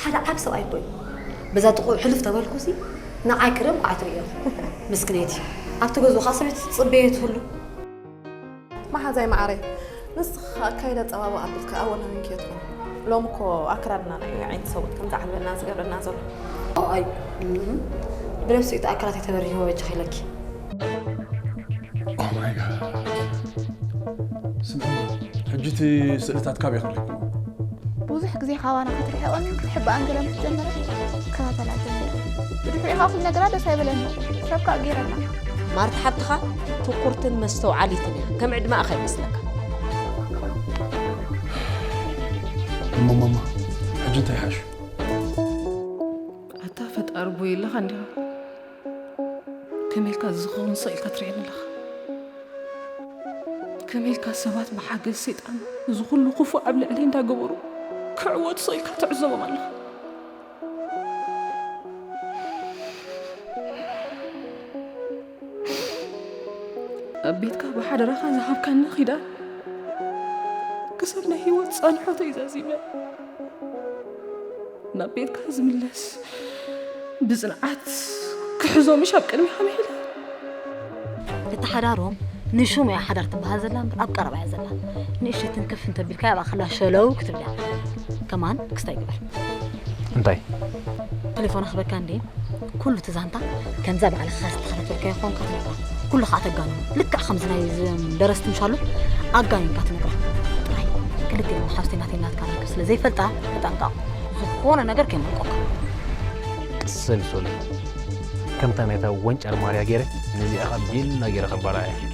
ሓደ ዓብ ሰብኣይ እኮ እዩ። በዛ ጥቑ ሕልፍ ተበልኩሲ ንዓይ ክርም ኳዓ ትርእዮ። ምስክነይቲ ኣብቲ ገዝኡ ከዓ ሰበይቲ ትጽበየ ትህሉ። መሓዛይ መዓረይ፣ ንስኻ ኣካይዳ ጸባብቕ ኣቢልካ ኣወናዊንክዮ ትኾን። ሎሚ እኮ ኣክራድና ናይ ዓይነት ሰብኡት ከም ዝዓልበና ዝገብረና ዘሎ። ኣይ እም፣ ብነፍሲ እቲ ኣካላት የተበሪሆ በጃኺ ኢለኪ። Oh my God። ስምዒ፣ ሕጂ እቲ ስእልታት ካበይ ክረክቦ? ብዙሕ ግዜ ካባና ክትርሕቐን ክትሕብኣን ገለ ምስ ጀመረት ክከታተላ ጀሚረ። ብድሕሪኡ ከዓ ኩሉ ነገራ ደስ ኣይበለኒ። ሰብ ከዓ ገይረና። ማርታ ሓብትኻ ትኩርትን መስተውዓሊትን እያ። ከም ዕድመኣ ከይመስለካ። እሞ ማማ፣ ሕጂ እንታይ ይሓሽ? ኣታ ፈጣሪ ቦይ ኣለኻ እንዲኻ። ከመይ ኢልካ ዝኸውን ስቕ ኢልካ ትርእየኒ ኣለኻ? ከመይ ኢልካ ሰባት ብሓገዝ ሰይጣን እዚ ኩሉ ክፉእ ኣብ ልዕለይ እንዳገበሩ ክዕወቱ ስቕ ኢልካ ትዕዘቦም ኣለኻ? ኣብ ቤትካ ብሓደራኻ ዝሃብካኒ ኪዳን ክሳብ ናይ ህይወት ፃንሖተይ ዛዚመ ናብ ቤትካ ዝምለስ ብፅንዓት ክሕዞ ምሽ ኣብ ቅድሚኻ ምሒለ። እቲ ሓዳሮም ንሹም እያ ሓዳር ትበሃል ዘላ እምበር ኣብ ቀረባ እያ ዘላ። ንእሽተይ ትንክፍ እንተቢልካ ኣብኣ ከላ ሸለው ክትብላ። ከማን ክስታይ ግበር። እንታይ? ቴሌፎን ኣኽበካ እንዴ? ኩሉ እቲ ዛንታ ከምዛ ባዕልኻ ዝተኸታተልካዮ ክኾንካ ትነግራ። ኩሉ ከዓ ተጋንኖ። ልክዕ ከምዚ ናይ እዞም ደረስቲ ምሻሉ ኣጋኒንካ ትነግራ። ጥራይ ክልቲኦም ሓፍተይ ናተይ ናትካ ርክብ ስለ ዘይፈልጣ ተጠንቀቕ። ዝኾነ ነገር ከይመልቆካ። ቅሰን ሶሊ። ከምታ ናይታ ወንጫር ማርያ ገይረ ነዚኣ ኸዓ ቤላ ገይረ ከባልዓ እየ።